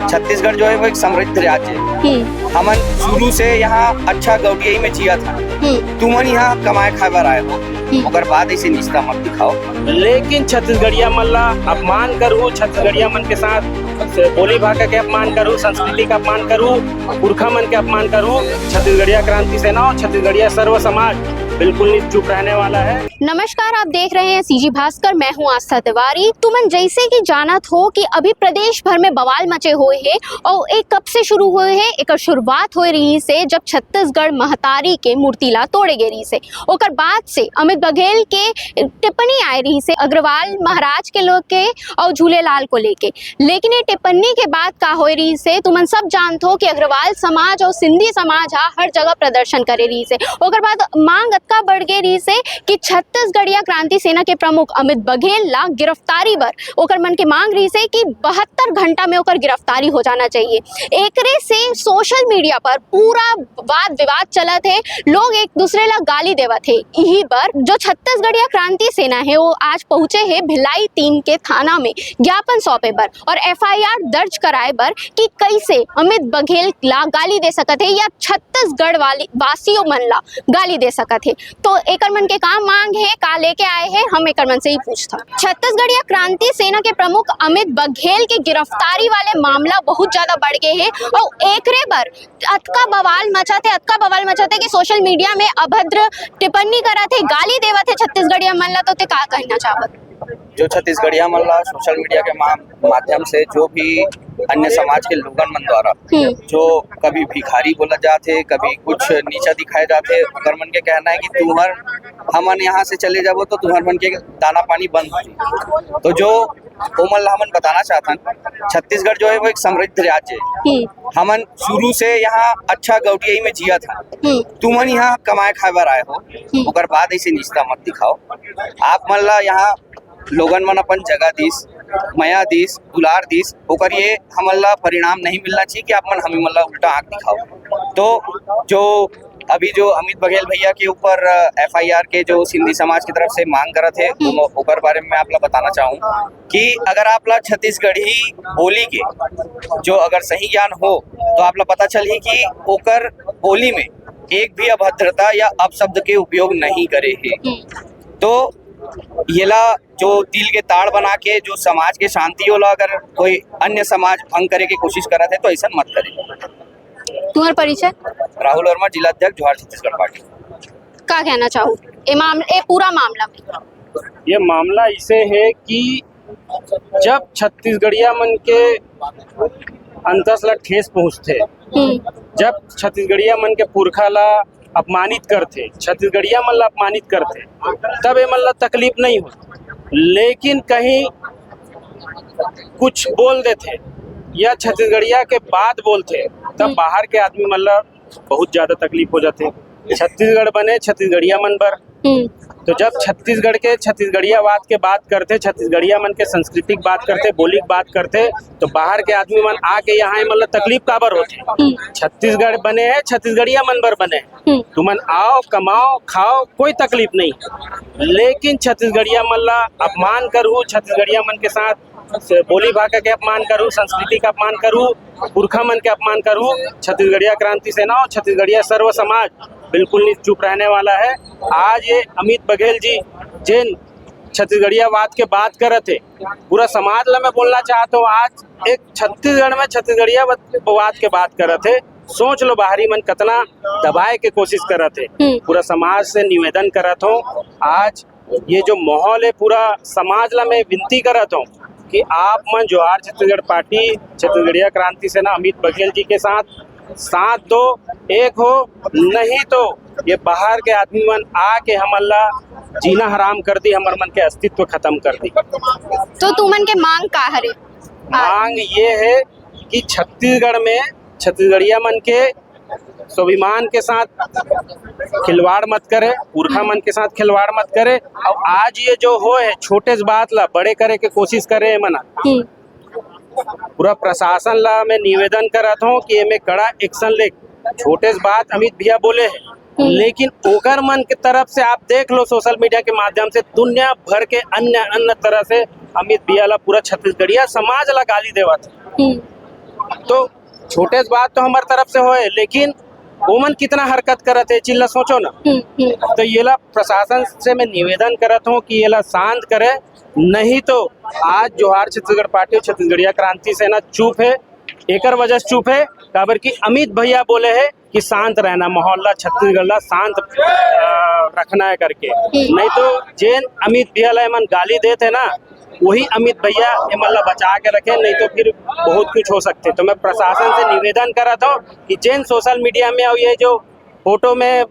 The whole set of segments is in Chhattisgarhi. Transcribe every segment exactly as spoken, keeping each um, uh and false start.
छत्तीसगढ़ जो है वो एक समृद्ध राज्य है। हमन शुरू से यहाँ अच्छा गौटियाई में जिया था। तुमन यहाँ कमाए खाए बर आए हो, ओकर बाद ऐसे निचता मत दिखाओ। लेकिन छत्तीसगढ़िया मन ला अपमान करहू, छत्तीसगढ़िया मन के साथ बोली भाखा के अपमान करहू, संस्कृति का अपमान करहू, पुरखा मन के अपमान करहू, छत्तीसगढ़िया क्रांति सेना और छत्तीसगढ़िया सर्व समाज बिल्कुल नहीं चुप रहने वाला है। नमस्कार, आप देख रहे हैं सीजी भास्कर, मैं हूं आस्था तिवारी। तुमन जैसे कि जानत हो कि अभी प्रदेश भर में बवाल मचे हुए हैं और एक कब से शुरू हुए हैं, एक शुरुआत हो रही से जब छत्तीसगढ़ महतारी के मूर्ति ला तोड़े गए रही से, ओकर बाद से अमित बघेल के टिप्पणी आए रही से अग्रवाल महाराज के लोग के और झूलेलाल को लेके। लेकिन ये टिप्पणी के बाद का होए रहिस हे, तुमन सब जानत हो कि अग्रवाल समाज और सिंधी समाज हा हर जगह प्रदर्शन करे रहिस हे। ओकर बाद मांग अतका बढ़ गे रहिस हे कि छत्तीसगढ़िया क्रांति सेना के प्रमुख अमित बघेल ला गिरफ्तारी बर ओकर मन के मांग रहिस हे कि बहत्तर घंटा में ओकर गिरफ्तारी हो जाना चाहिए। एकरे से सोशल मीडिया पर पूरा वाद विवाद चलत हे, लोग एक दूसरे ला गाली देवत हे। इही बर जो छत्तीसगढ़िया क्रांति सेना हे, वो आज पहुंचे हे भिलाई तीन के थाना में ज्ञापन सौंपे बर और एफआईआर दर्ज कराए बर कि कैसे अमित बघेल ला गाली दे सकत हे या छत्तीसगढ़ वाली वासियों मन ला गाली दे सकत हे। तो एकर मन के का मांग हे, का लेके आए हे, हम एकर मन से ही पूछथन। छत्तीसगढ़िया क्रांति सेना के प्रमुख अमित बघेल के गिरफ्तारी वाले मामला बहुत ज्यादा बढ़ गए हे और एकरे बर अतका बवाल मचाथे, अतका बवाल मचाथे कि सोशल मीडिया में अभद्र टिप्पणी करत हे, गाली देवत हे छत्तीसगढ़िया मन ला। तो ते का कहना चाहत? जो छत्तीसगढ़िया मन ला सोशल मीडिया के मा-, माध्यम से जो भी अन्य समाज के लोगन मन द्वारा हम्म। जो कभी भिखारी बोला जाथे, कभी कुछ नीचा दिखाए जाथे, ओकर मन के कहना है कि तुम्हर, हमन यहाँ से चले जाबो तो तुम्हर मन के दाना पानी बंद हो जाए। तो जो ओमन ला हमन बताना चाहथन, छत्तीसगढ़ जो है वो एक समृद्ध राज्य है। हम्म। हमन शुरू से यहाँ अच्छा गौटियाई में जिया था। हम्म। तुमन यहाँ कमाए खाए बर आए हो, हम्म। ओकर बाद ऐसे निचता मत दिखाओ। आप मन ला यहाँ लोगन मन अपन जगह दिस, मया दिस, दुलार दिस, ओकर ये हमन ला परिणाम नहीं मिलना चाहिए कि आप मन हमी मन ला उल्टा आंख दिखाओ। तो जो अभी जो अमित बघेल भैया के ऊपर, अ, एफआईआर के जो सिंधी समाज की तरफ से मांग करत हे, हम्म। ओम-, ओकर बारे में मैं आप ला बताना चाहूँ कि अगर आप ला छत्तीसगढ़ी बोली के जो अगर सही ज्ञान हो, तो आप ला पता चलही कि ओकर बोली में एक भी अभद्रता या अपशब्द के उपयोग नहीं करे हे। हम्म। तो येला जो दिल के ताड़ बना के जो समाज के शांति होला, अगर कोई अन्य समाज भंग करे के कोशिश करत हे, तो ऐसा मत करे। तुम्हारा परिचय? राहुल वर्मा, जिला अध्यक्ष, जोहार छत्तीसगढ़ पार्टी। का कहना चाहो ए मामले, ए पूरा मामला में? ये मामला इसे है कि जब छत्तीसगढ़िया मन के अंतस ला ठेस पहुंचथे, हम्म। जब छत्तीसगढ़िया मन के पुरखा ला अपमानित करथे, छत्तीसगढ़िया मन ला अपमानित करथे, तब ए मन ला तकलीफ नहीं हो। लेकिन कहीं कुछ बोल देथे या छत्तीसगढ़िया के बात बोलथे, तब हम्म। बाहर के आदमी मन ला बहुत ज्यादा तकलीफ हो जाथे। छत्तीसगढ़ बने छत्तीसगढ़िया मन बर। हम्म। तो जब छत्तीसगढ़ के छत्तीसगढ़ियावाद के बात करथे, छत्तीसगढ़िया मन के संस्कृति के बात करथे, बोली के बात करथे, तो बाहर के आदमी मन आके यहाँ ए मन ला तकलीफ काबर होथे? हम्म। छत्तीसगढ़ बने है, छत्तीसगढ़िया मन बर बने है। हम्म। तुमन आओ, कमाओ, खाओ, कोई तकलीफ नहीं। लेकिन छत्तीसगढ़िया मन ला अपमान करहू, छत्तीसगढ़िया मन के साथ से बोली भाखा के अपमान करहू, संस्कृति का अपमान करहू, पुरखा मन के अपमान करहू, छत्तीसगढ़िया क्रांति सेना और छत्तीसगढ़िया सर्व समाज बिल्कुल नहीं चुप रहने वाला है। आज ये अमित बघेल जी जेन छत्तीसगढ़ियावाद के बात करत हे, पूरा समाज ला मैं बोलना चाहत हूँ, आज एक छत्तीसगढ़ में छत्तीसगढ़ियावाद के बात करत हे। सोच लो बाहरी मन कितना दबाए के कोशिश करत हे। हम्म। पूरा समाज से निवेदन करत हूँ, आज ये जो माहौल है, पूरा समाज ला मैं विनती करत हूँ कि आप मन जोहार छत्तीसगढ़ पार्टी, छत्तीसगढ़िया क्रांति सेना अमित बघेल जी के साथ साथ दो, एक हो, नहीं तो ये बाहर के आदमी मन आके हमन ला जीना हराम कर दी, हमर मन के अस्तित्व खत्म कर दी। तो तुमन के मांग का हरे? मांग ये है कि छत्तीसगढ़ में छत्तीसगढ़िया मन के स्वाभिमान के साथ खिलवाड़ मत करे, पुरखा मन के साथ खिलवाड़ मत करे। और आज ये जो होए हे, छोटे से बात ला बड़े करे के कोशिश करे हे मन। हम्म। पूरा प्रशासन ला मैं निवेदन करत हूँ कि एमे कड़ा एक्शन ले। छोटे से बात अमित भैया बोले हे, हम्म। लेकिन ओकर मन के तरफ से आप देख लो, सोशल मीडिया के माध्यम से दुनिया भर के अन्य अन्य तरह से अमित भैया ला पूरा छत्तीसगढ़िया समाज ला गाली देवत हे। हम्म। तो छोटे से बात तो हमर तरफ से होए, लेकिन ओमन कितना हरकत करत हे, चिल्ला सोचो ना। हम्म, हम्म। तो येला प्रशासन से मैं निवेदन करत हूँ कि येला शांत करे, नहीं तो आज जोहार छत्तीसगढ़ पार्टी और छत्तीसगढ़िया क्रांति सेना चुप है। एकर वजह से चुप है, काबर कि अमित भैया बोले है कि शांत रहना, माहौल ला छत्तीसगढ़ ला शांत, अ, रखना है करके। हम्म। नहीं तो जेन अमित भैया ला एमन गाली देत है ना, वही अमित भैया एमन ला बचा के रखे, नहीं तो फिर बहुत कुछ हो सकते। तो मैं प्रशासन से निवेदन करत हूँ कि जेन सोशल मीडिया में और ये जो फोटो में, अ,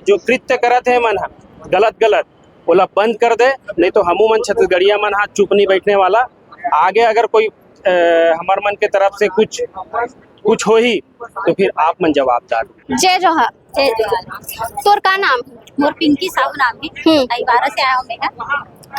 जो कृत्य करत है मन ह गलत गलत, ओला बंद कर दे, नहीं तो हमू मन छत्तीसगढ़िया मन ह चुप नहीं बैठने वाला। आगे अगर कोई, अ, हमर मन के तरफ से कुछ, कुछ होही तो फिर आप मन जवाबदार। जय जोहार। जय जोहार। तोर का नाम हे? मोर पिंकी साहू नाम हे। हम्म। अहिवारा से आए हो मैं ह।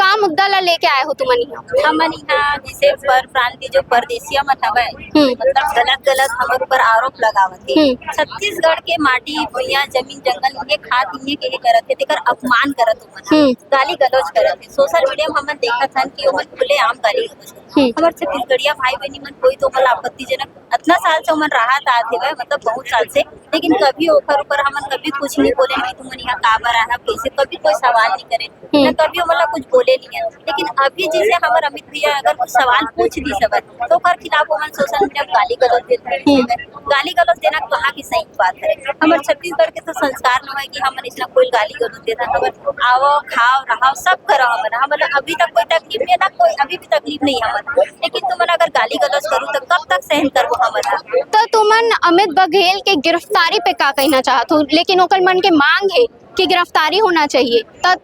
का मुद्दा ला लेके आए हो तुमन इहाँ? हमन इहाँ जैसे पर प्रांतीय जो परदेसिया मन हवय, हम्म। मतलब गलत गलत हमर ऊपर आरोप लगावत हे। हम्म। छत्तीसगढ़ के माटी, भुइयां, जमीन, जंगल इहे खात, इहे के करत हे, तेकर अपमान करत हे, हम्म। गाली गलौज करत हे। सोशल मीडिया में हमन देखत हन कि ओमन खुलेआम गाली गलौज करत हे। हम्म। हमर छत्तीसगढ़िया भाई बहिनी मन कोई तो ओमन आपत्तिजनक अतना साल से ओमन राहत आत हेवय, मतलब बहुत साल से, लेकिन कभी ओकर ऊपर हमन कभी कुछ नहीं बोले, नहीं तुमन यहाँ का बर आए हव, कैसे, कभी कोई सवाल नहीं करे, हम्म। न कभी ओमन ला कुछ बोले नहीं है। लेकिन अभी जैसे हमर अमित भैया अगर कुछ सवाल पूछ दिस हवय, तो ओकर खिलाफ ओमन सोशल मीडिया में गाली गलौज देत हवय। हम्म। गाली गलौज देना कहाँ की सही बात है? हमर छत्तीसगढ़ के तो संस्कार नोहय कि हमन इसना कोई गाली गलौज देथन। हमन आवव, खाव, रहाव, सब करव हमन। हमन अभी तक कोई तकलीफ नहीं है, ना कोई अभी भी तकलीफ नहीं है हमन। लेकिन तुमन अगर गाली गलौज करू तो कब तक सहन करबो हमन? तो तुमन अमित बघेल के गिरफ्तारी पे का कहना चाहत हो, लेकिन ओकर मन के मांग है कि गिरफ्तारी होना चाहिए, तब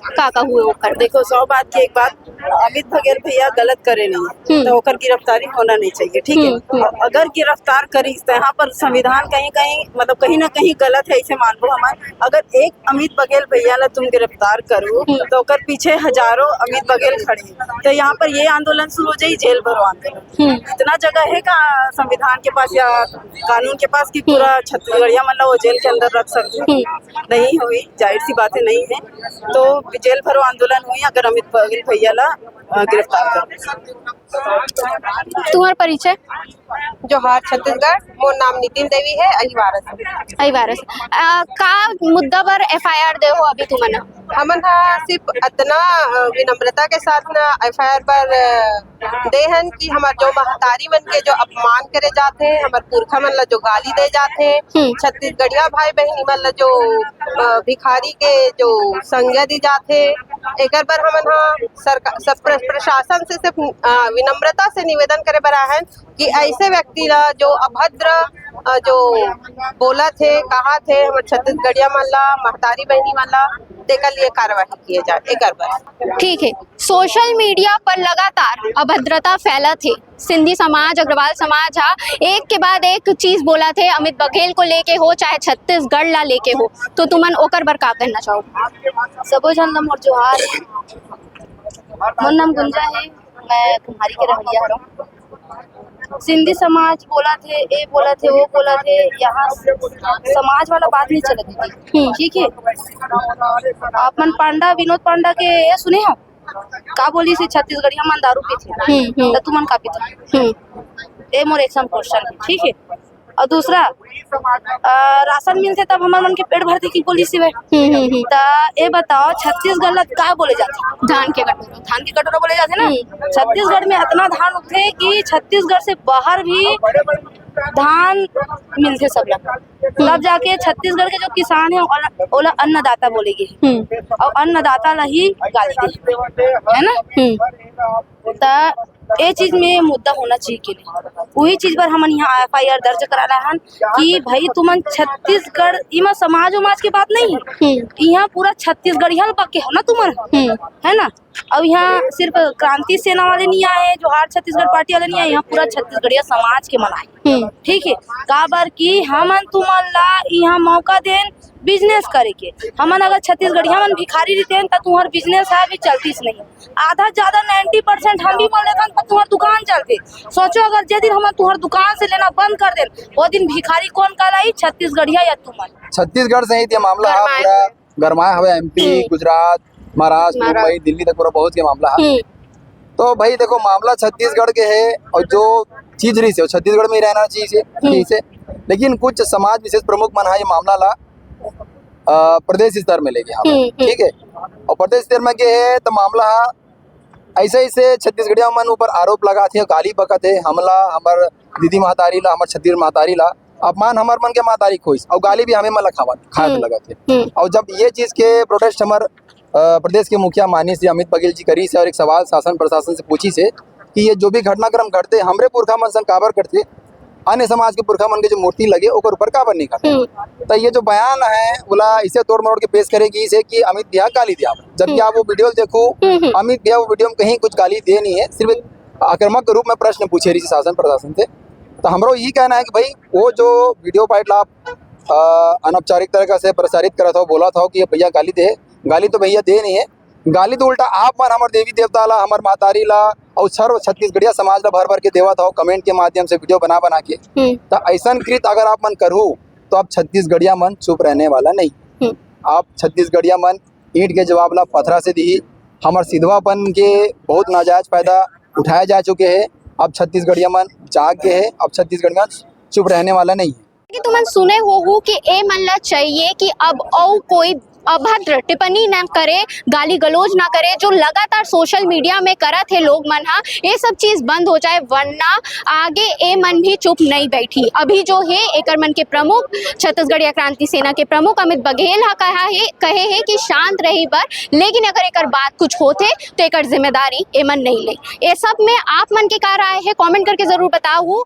का का हुए ओकर? देखो, सौ बात की एक बात, अमित बघेल भैया गलत करे नहीं है, हम्म। तो ओकर गिरफ्तारी होना नहीं चाहिए, ठीक है? हम्म, हम्म। अगर गिरफ्तार करिस तो यहाँ पर संविधान कहीं कहीं, मतलब कहीं ना कहीं गलत है, इसे मानबो हमन। अगर एक अमित बघेल भैया ला तुम गिरफ्तार करो, हम्म। तो ओकर पीछे हजारों अमित बघेल खड़े हैं। तो यहाँ पर ये आंदोलन शुरू हो जाए, जेल भरो आंदोलन। हम्म। इतना जगह है का संविधान के पास या कानून के पास कि पूरा हम्म। छत्तीसगढ़िया मन ला वो जेल के अंदर रख सकते? हम्म। नहीं हुई, जाहिर सी बात है, नहीं है। तो जेल भरो आंदोलन हुई अगर अमित बघेल भैया ला, अ, गिरफ्तार कर। तुम्हारा परिचय? जोहार छत्तीसगढ़, मोर नाम नितिन देवी है, अहिवारा से। अहिवारा से। अ, का मुद्दा पर एफ आई आर दे हो अभी तुमन? हमन ह सिर्फ अतना, अ, विनम्रता के साथ न एफ आई आर पर, अ, दे हन कि हमर जो महतारी मन के जो अपमान करे जाथे, हमर पुरखा मन ला जो गाली दे जाथे, हम्म। छत्तीसगढ़िया भाई बहिनी मन ला जो, अ, भिखारी के जो संज्ञा दी जाथे, एकर बर हमन ह सरका-, सब प्र-, प्रशासन से सिर्फ, अ, विनम्रता से निवेदन करे बर आए हन कि ऐसे व्यक्ति ला जो अभद्र, अ, जो बोलत हे, कहत हे हमर छत्तीसगढ़िया मन ला, महतारी बहिनी मन ला, तेकर लिए कार्यवाही किए जाए, एकर बर। ठीक है, सोशल मीडिया पर लगातार अभद्रता फैलत हे। सिंधी समाज, अग्रवाल समाज हा एक के बाद एक चीज बोलत हे, अमित बघेल को लेके हो, चाहे छत्तीसगढ़ ला लेके हो, तो तुमन ओकर बर का कहना चाहो? सबो झन ला मोर जोहार हे। मोर नाम गुंजा हे, मैं कुम्हारी के रहइया हरौं। सिंधी समाज बोलत हे, ए बोलत हे, वो बोलत हे, यहाँ समाज वाला बात नहीं चलत हे। हम्म। ठीक है, आप मन पांडा, विनोद पांडा के ये सुने हो? का बोलिस हे, छत्तीसगढ़िया मन दारू पीथे, हम्म, हम्म। त तुमन का पीथो? हम्म। ए मोर एक सम क्वेश्चन हे, ठीक है। और दूसरा, अ, राशन मिलथे तब हमर मन के पेट भरथे कि बोलिस हे? हम्म, हम्म, हम्म। त ए बताओ, छत्तीसगढ़ ला का बोले जाथे? धान के कटोरा। धान के कटोरा बोले जाथे ना। हम्म। छत्तीसगढ़ में अतना धान उगथे कि छत्तीसगढ़ से बाहर भी धान मिलथे सब ला। हम्म। तब जाके छत्तीसगढ़ के जो किसान हे, ओला, ओला अन्नदाता बोले गे हे। हम्म। और अन्नदाता ला ही गाली दे, है ना? हम्म। त ए चीज में मुद्दा होना चाहिए कि नहीं? वही चीज पर हमन यहाँ एफ आई आर दर्ज करा रहा हन कि भाई तुमन छत्तीसगढ़, इमा समाज उमाज के बात नहीं, हम्म। यहाँ पूरा छत्तीसगढ़िया ल पक्के हो ना तुमन, हम्म। है ना? अब यहाँ सिर्फ क्रांति सेना वाले नहीं आए, जोहार छत्तीसगढ़ पार्टी वाले नहीं आए, यहाँ पूरा छत्तीसगढ़िया समाज के मन आए। हम्म। ठीक है, काबर कि हमन तुमन ला यहाँ मौका देन, बिजनेस करे के। हमन अगर छत्तीसगढ़िया मन भिखारी रहितेन, त तुंहर बिजनेस ह अभी चलतिस नहीं। आधा ज्यादा नाइंटी परसेंट हम भी बोल देथन, त तुंहर दुकान चलते। सोचो, अगर जे दिन हमन तुंहर दुकान से लेना बंद कर देन, वो दिन भिखारी कौन कहलाई, छत्तीसगढ़िया या तुमन? छत्तीसगढ़ सहित ये मामला ह गरमाए पूरा हुए। गरमाए हवे। एमपी, हम्म। गुजरात, महाराष्ट्र, महाराष्ट्र। मुंबई, दिल्ली तक पूरा बहुत के मामला है। हम्म। तो भाई देखो, मामला छत्तीसगढ़ के है और जो चीज रही से, वो छत्तीसगढ़ में ही रहना चाहिए से, हम्म। ठीक से। लेकिन कुछ समाज विशेष प्रमुख मन है ये मामला ला, अ, प्रदेश स्तर में लेके, हाँ, हम्म, हम्म। ठीक है। और प्रदेश स्तर में के है तो मामला ऐसे ऐसे छत्तीसगढ़िया मन ऊपर आरोप लगात हे, गाली बकत हे, हमला, हमर दीदी महतारी ला, हमर छत्तीसगढ़ महतारी ला, अपमान हमर मन के महतारी खोइस, और गाली भी हमें मन ला खावत, खाए हम्म। लगत हे। हम्म। और जब ये चीज के प्रोटेस्ट हमर, अ, प्रदेश के मुखिया माननीय श्री अमित बघेल जी करिस हे और एक सवाल शासन प्रशासन से पूछिस हे कि ये जो भी घटनाक्रम घटते, हमरे पुरखा मन संग काबर करते, अन्य समाज के पुरखा मन के जो मूर्ति लगे, ओकर ऊपर काबर नहीं करते? हम्म। तो ये जो बयान है, ओला ऐसे तोड़ मरोड़ के पेश करे गिस हे कि अमित भैया गाली दिया, जबकि हम्म। आप वो वीडियो देखो, हम्म, हम्म। अमित भैया वो वीडियो में कहीं कुछ गाली दे नहीं है, सिर्फ एक आक्रामक रूप में प्रश्न पूछे रहिस शासन प्रशासन से। तो हमरो यही कहना है कि भाई, वो जो वीडियो पाइट ला आप, अ, अनौपचारिक तरीका से प्रसारित करत हो, बोलत हो कि ये भैया गाली दे, गाली तो भैया दे नहीं है, गाली तो उल्टा आप मन हमर देवी देवता ला, हमर महतारी ला, और सर्व छत्तीसगढ़िया समाज ला भर भर के देवत हो कमेंट के माध्यम से, वीडियो बना बना के। हम्म। तो ऐसन कृत अगर आप मन करहू, तो आप छत्तीसगढ़िया मन चुप रहने वाला नहीं। हम्म। आप छत्तीसगढ़िया मन ईंट के जवाब ला पथरा से दिही। हमर सिधवापन के बहुत नाजायज फायदा उठाए जा चुके हे। अब छत्तीसगढ़िया मन जाग गए हे, अब छत्तीसगढ़िया मन चुप रहने वाला नहीं है। कि तुमन सुने होहू कि ए मन ला चाहिए कि अब अउ कोई अभद्र टिप्पणी न करे, गाली गलौज न करे। जो लगातार सोशल मीडिया में करत हे लोग मन ह, ये सब चीज बंद हो जाए, वरना आगे ए मन भी चुप नहीं बैठी। अभी जो हे एकर मन के प्रमुख, छत्तीसगढ़िया क्रांति सेना के प्रमुख अमित बघेल ह कहा हे, कहे हे कि शांत रही बर, लेकिन अगर एकर बात कुछ होथे तो एकर जिम्मेदारी ए मन नहीं ले। ये सब में आप मन के का राय हे, कमेंट करके जरूर बताओ।